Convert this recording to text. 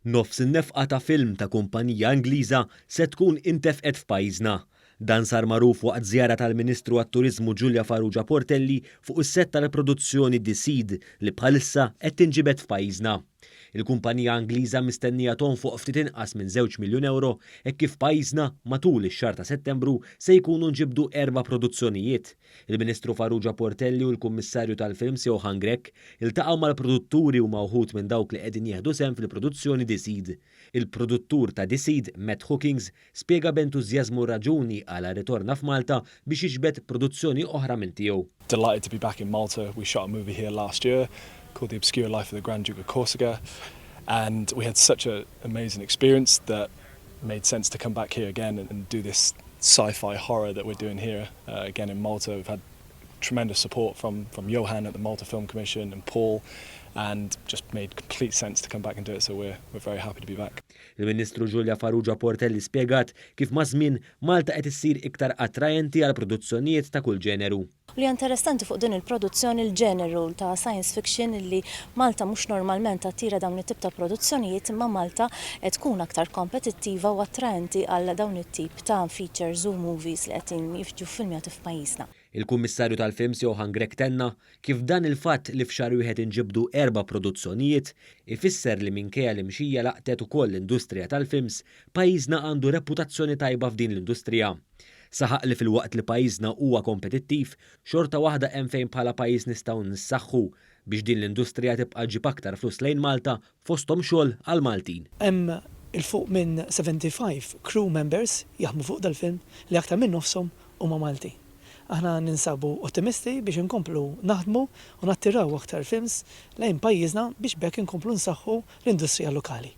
Nofs in-nefqa ta' film ta' kumpanija Ingliża se tkun intefqet f'pajjiżna. Dan sar magħruf waqt żjara tal-Ministru għat-Turiżmu Julia Farrugia Portelli fuq is-sett tal-produzzjoni The Seed li bħalissa qed tinġibed f'pajjiżna. Il-kumpanija Ingliża mistennija tonfoq ftit inqas minn żewġ miljun ewro hekk kif f'pajjiżna matul ix-xahar ta' Settembru se jkunu nġibdu erba' produzzjonijiet. Il-Ministru Farrugia Portelli u l-Kummissarju tal-Films Johann Grech iltaqgħu mal-produtturi u ma' wħud minn dawk li qegħdin jieħdu sehem fil-produzzjoni The Seed. Il-produttur ta' The Seed, Matt Hookings, spjega b'entużjażmu r-raġuni għala rritorna f'Malta biex jiġbed produzzjoni oħra minn tiegħu. Delighted to be back in Malta. We shot a movie here last year called The Obscure Life of the Grand Duke of Corsica and we had such an amazing experience that made sense to come back here again and do this sci-fi horror that we're doing here again in Malta. We've had tremendous support from, from Johan at the Malta Film Commission and Paul and just made complete sense to come back and do it, so we're, we're very happy to be back. Il-Ministru Julia Farrugia Portelli spjegat kif maż-żmien Malta qed issir iktar attraenti għal produzzjonijiet ta' kull ġeneru. Li interessanti fuq din il-produzzjoni l-ġeneru ta' science fiction li Malta mhux normalment attira dawn it-tip ta' produzzjonijiet, imma Malta qed tkun aktar kompetittiva u attraenti għal dawn it-tip ta' features u movies li qed jiġu filmjati f'pajjiżna. Il-Kummissarju tal-Films Johann Grech tenna kif dan il-fatt li f'xahar wieħed inġibdu erba' produzzjonijiet ifisser li minkejja l-imxija laqtet ukoll l-industrija tal-films, pajjiżna għandu reputazzjoni tajba f'din l-industrija. Saħaq li filwaqt li pajjiżna huwa kompetittiv, xorta waħda hemm fejn bħala pajjiż nistgħu nissaħħu biex din l-industrija tibqa' ġġib aktar flus lejn Malta, fosthom xogħol għal Maltin. Hemm 'il fuq minn 75 crew members jaħdmu fuq dal-film li aktar minn nofshom huma Maltin. Aħna ninsabu ottimisti biex inkomplu naħdmu u nattiraw aktar films lejn pajjiżna biex b'hekk inkomplu nsaħħu l-industrija lokali.